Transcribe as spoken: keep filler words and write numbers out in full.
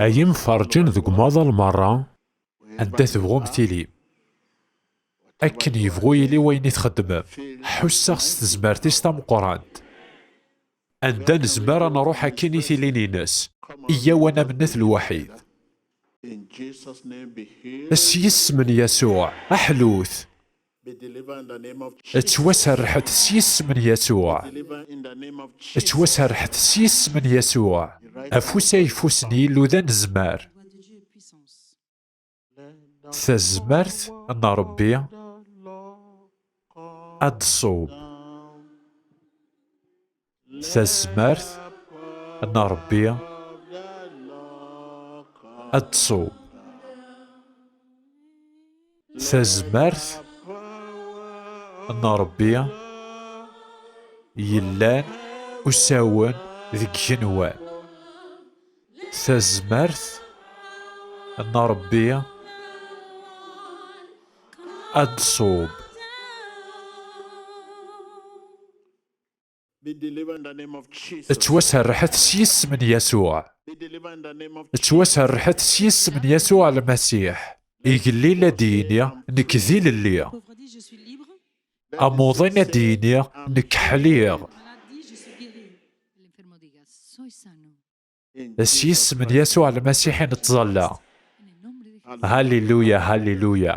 Ay imferrǧen deg umaḍal merra, anda tebɣum tilim. Akken yebɣu yili wayen i txeddmem, ḥusseɣ s tezmert-is tameqqrant. Anda nezmer ad nruḥ akkin i tilin-ines, iyyaw ad namnet lwaḥid. S yisem n Yasuɛ, aḥlut! Ttwaserrḥet s yisem n Yasuɛ! Ttwaserrḥet s yisem n Yasuɛ! Afus ayeffus n Yillu d anezmar! Tazmert n Ṛebbi ad d-tṣub. Tazmert n Ṛebbi ad d-tṣub. Tazmert n Ṛebbi yellan usawen deg igenwan. Tazmert n Ṛebbi ad d-tṣub. Ttwaserrḥet s yisem n Yasuɛ. Ttwaserrḥet s yisem n Yasuɛ Lmasiḥ. Igellil ad d-yini, nekk d ilelli. Amuḍin ad d-yini, nekk ḥliɣ. S yisem n Yasuɛ Lmasiḥ i nettẓalla. Halleluya, halleluya.